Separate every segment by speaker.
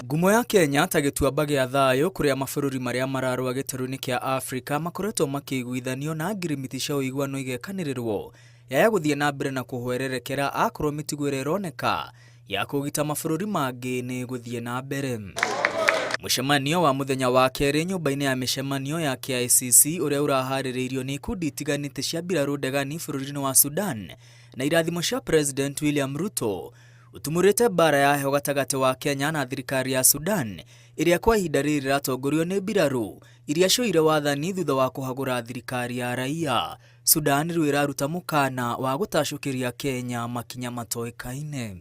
Speaker 1: Ngumo ya Kenya ta gĩtuamba gĩa thayũ kũrĩa mabũrũri marĩa mararũa gĩtarũ-inĩ kĩa Afrika makoretwo makĩiguithanio na ngirimiti cia ũiguano igekanĩrĩrwo yaya gũthiĩ na mbere na kũhwererekera akorwo mĩtugo ĩrĩa ĩroneka ya kũũgita mabũrũri mangĩ nĩ ĩgũthiĩ na mbere. Mũcemanio wa mũthenya wa kerĩ nyũmba-inĩ ya mĩcemanio ya KICC ũrĩa ũraharĩrĩirio nĩ ikundi itiganĩte cia mbirarũ ndegani bũrũri-inĩ wa Sudan na irathimo cia President William Ruto ũtumũrĩte mbaara ya heho gatagatĩ wa Kenya na thirikari ya Sudan ĩrĩa kwa ihinda rĩrĩ ĩratongorio nĩ mbirarũ iria cioire wathani thutha wa kũhagũra thirikari ya raia. Sudan rĩu ĩraruta mũkana wa gũtacũkĩria Kenya makinya matoĩkaine.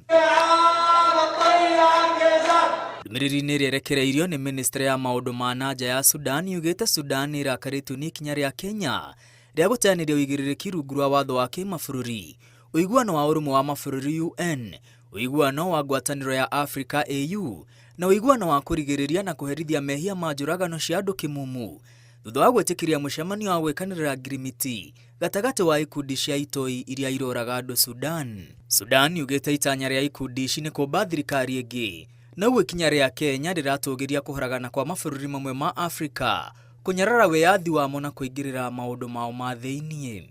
Speaker 1: Ndũmĩrĩri-inĩ ĩrĩa ĩrekereirio nĩ ministry ya maũndũ ma na nja ya Sudan yugĩte Sudan nĩ ĩrakarĩtio nĩ ikinya rĩa Kenya rĩa gũteanĩria ũigĩrĩrĩki rungu rwa watho wa kĩmabũrũri, ũiguano wa ũrũmwe wa mabũrũri UN, ũiguano wa ngwatanĩro ya Afrika AU, na ũiguano wa kũrigĩrĩria na kũherithia mehia ma njũragano cia andũ kĩmumu thutha wa gwĩtĩkĩria mũcemanio wa gwĩkanĩrĩra ngirimiti gatagatĩ wa ikundi cia itoi iria iroraga andũ Sudan. Sudan yugĩte itanya rĩa ikundi ici nĩ kũmba thirikari ĩngĩ na ũguo ikinya rĩa Kenya rĩratũgĩria kũharagana kwa mabũrũri mamwe ma Afrika kũnyarara wĩyathi wamo na kũingĩrĩra maũndũ mao ma thĩiniĩ.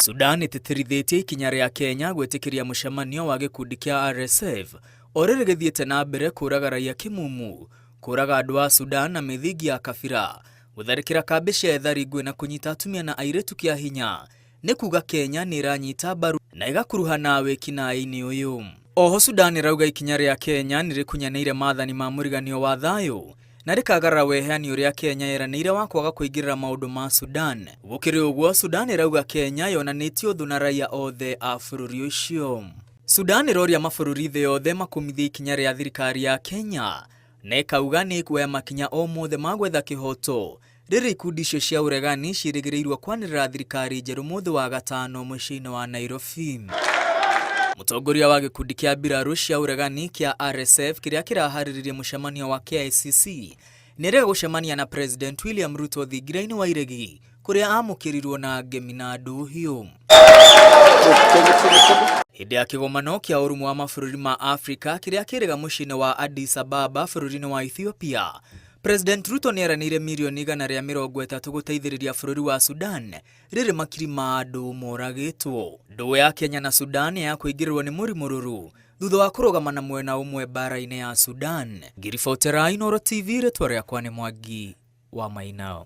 Speaker 1: Sudan ĩtĩtĩrithĩtie ikinya rĩa Kenya gwĩtĩkĩria mũcemanio wa gĩkundi kĩa RSF o rĩrĩ gĩthiĩte na mbere kũraga raia kĩmumu, kũraga andũ a Sudan na mĩthingi ya kabira, gũtharĩkĩra kambĩ cia ethari ngũĩ na kũnyita atumia na airĩtu kĩa hinya. Nĩ kuga Kenya nĩ ĩranyita mbaru na ĩgakuruhana wĩkinaĩ-inĩ ũyũ. Oho Sudan ĩrauga ikinya rĩa Kenya nĩ rĩkunyanĩire maathani ma mũriganio wa thayũ na rĩkagarara weheani ũrĩa Kenya yeranĩire wa kwaga kũingĩrĩra maũndũ ma Sudan. Gũkĩrĩ ũguo, Sudan ĩrauga Kenya yonanĩtie ũthũ na raia othe a bũrũri ũcio. Sudan ĩroria mabũrũri thĩ yothe makũmithie ikinya rĩa thirikari ya Kenya na ĩkauga nĩ ĩkuoya makinya o mothe ma gwetha kĩhoto rĩrĩa ikundi icio cia ũregani ciĩrĩgĩrĩirwo kwanĩrĩra thirikari njerũ mũthĩ wa gatano mũciĩ-inĩ wa Nairobi. Mũtongoria wa gĩkundi kĩa mbirarũ cia ũregani kĩa RSF kĩrĩa kĩraharĩrĩria mũcemanio wa KICC nĩerĩga gũcemania na President William Ruto thingira-inĩ wa iregi kũrĩa amũkĩrirwo na ngemi na ndũhiũ. Hĩndĩ ya kĩgomano kĩa ũrũmwe wa mabũrũri ma Afrika kĩrĩa kĩrĩga mũciĩ-inĩ wa Addis Ababa bũrũri-inĩ wa Ethiopia, President Ruto nĩeranĩire mirioni 130 gũteithĩrĩria bũrũri wa Sudan rĩrĩ makiri ma andũ moragĩtwo. Ndũgũ ya Kenya na Sudan ya kũingĩrĩrwo nĩ mũrimũ rũrũ thutha wa kũrũgama na mwena ũmwe mbara-inĩ ya Sudan. Ngĩribotera Inooro TV rĩtwa rĩakwa nĩ Mwangi wa Maina.